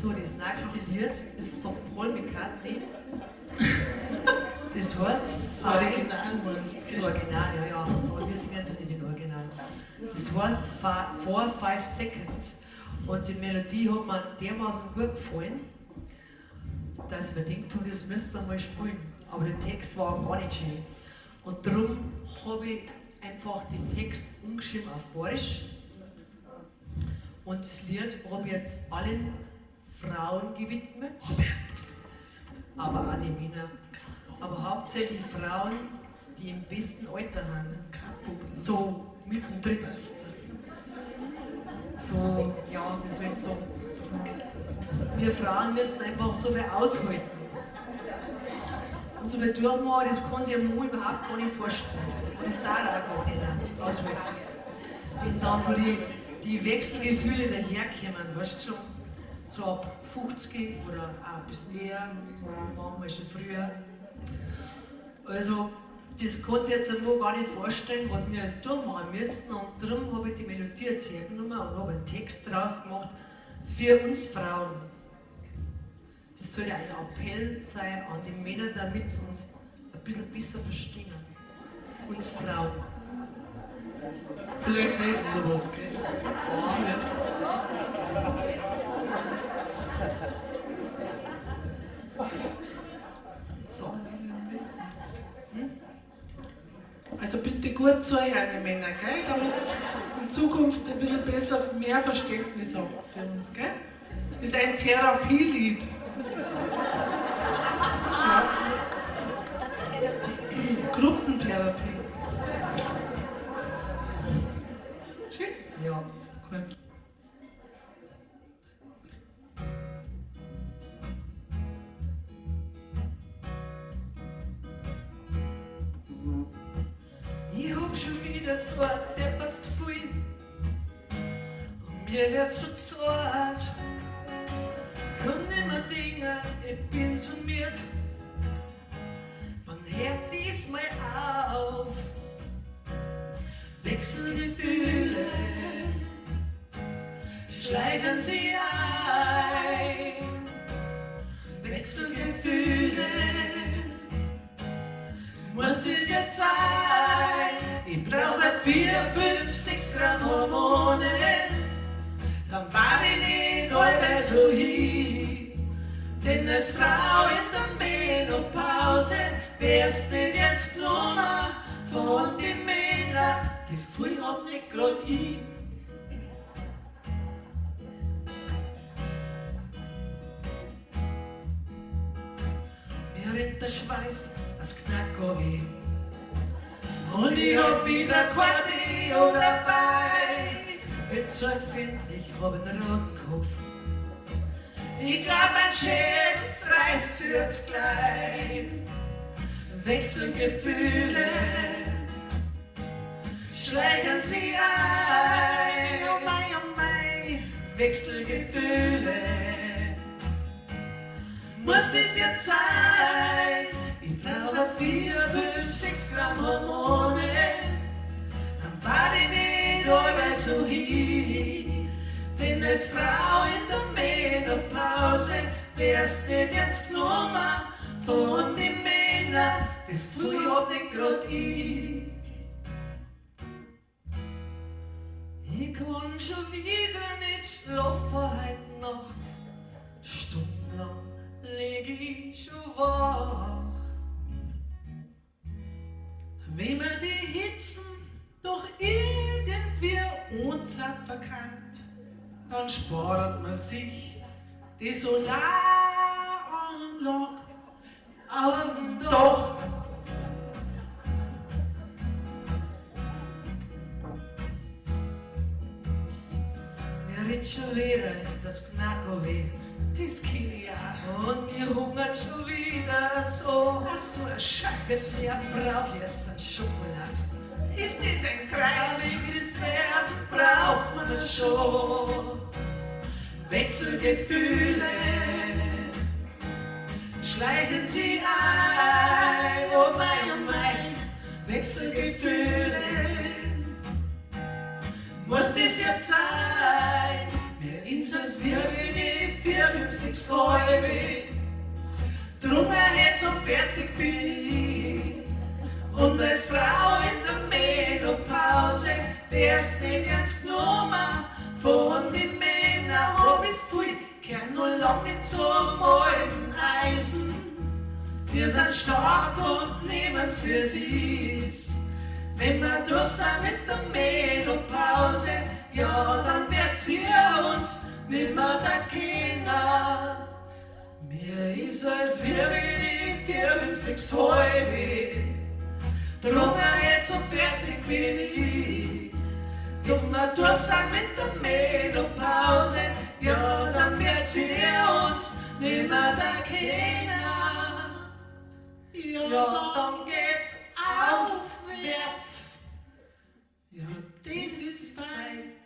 So, das nächste Lied ist von Paul McCartney. Das heißt, Das Original meinst du, Das gell? Original, ja, ja. Aber wir singen jetzt ja nicht den Original. Das heißt 4, 5 Second. Und die Melodie hat mir dermaßen gut gefallen, dass ich mir gedacht habe, das müsst ihr mal spielen. Aber der Text war gar nicht schön. Und darum habe ich einfach den Text umgeschrieben auf Bayerisch. Und das Lied habe ich jetzt allen Frauen gewidmet, aber auch die Männer. Aber hauptsächlich Frauen, die im besten Alter sind. So mittendrin. So, ja, wie soll ich sagen? Wir Frauen müssen einfach so viel aushalten. Und so viel durchmachen, das kann sich ein Mann überhaupt gar nicht vorstellen. Und das darf er auch gar nicht aushalten. Wenn dann so die Wechselgefühle daherkommen, weißt du schon? So ab 50 oder auch ein bisschen eher, manchmal schon früher. Also, das kann sich jetzt ein Mann gar nicht vorstellen, was wir alles durchmachen müssen. Und darum habe ich die Melodie jetzt hergenommen und habe einen Text drauf gemacht für uns Frauen. Das soll ja ein Appell sein an die Männer, damit sie uns ein bisschen besser verstehen. Uns Frauen. Vielleicht hilft sowas, gell? Vielleicht. So. Also bitte gut zuhören, die Männer, gell? Damit in Zukunft ein bisschen besser, mehr Verständnis habt für uns, gell? Das ist ein Therapielied. Ja. Gruppentherapie. Schön? Ja. Gut. Ich hab schon wieder so ein depperts Gefühl. Und mir wird so zart. Kann nimmer dingen, ich bin so müd. Wann hört diesmal auf? Wechselgefühle schleichen sie ein. Wechselgefühle, muss das jetzt sein? Ich brauche 4, 5, 6 Gramm Hormone, dann war ich nicht allweil so hin. Denn als Frau in der Menopause wärst nicht jetzt genommen von den Männern. Das Gefühl hab nicht grad ich. Mir rinnt der Schweiß, das knackt weh. Und ich hab wieder kein Deo dabei. Bin so empfindlich, hab einen roten Kopf. Ich glaub, mein Schädel zerreißt sich jetzt gleich. Wechselgefühle schleichen sie ein. Oh mei, oh mei, Wechselgefühle. Muss das jetzt sein? Ich brauche 4, 5, 6 Gramm Hormone. Dann war ich nicht allweil so hin. Denn als Frau in der Menopause wärst nicht jetzt genommen von den Männern. Das Gefühl hab nicht grad ich. Ich kann schon wieder nicht schlafen heute Nacht. Stundenlang lieg ich schon wach. Wenn man die Hitzen doch irgendwie anzapfen kann, dann spart man sich die Solaranlage auf dem Dach. Mir rinnt schon wieder das Knacko weh. Das kenn ich auch. Und mir hungert schon wieder so. Ach so ein Scheiß. Das Nerven brauch jetzt ein Schokolade. Ist das ein Kreis? Wegen des Nerven braucht man schon. Wechselgefühle schleichen sie ein. Oh mei, oh mei, Wechselgefühle. Muss das jetzt sein? Mir ist als wir die 4, 5 5, 6, halbe. Drum jetzt so fertig bin ich. Und als Frau in der Menopause wärst nicht ernst genommen von den Männern, hab ich's Gefühl, kehr nur lang nicht zum alten Eisen. Wir sind stark und nehmen's wie's ist. Wenn wir durch sind mit der Menopause, ja, dann wird's hier uns nimmer da kennen. Mir ist als wäre ich 4, 5, 6 halbe. Drum jetzt so fertig bin ich. Doch wir durch sind mit der Menopause, ja, dann wird's hier uns nimmer da kennen. Ja, dann geht's aufwärts. Ja, das ist fein.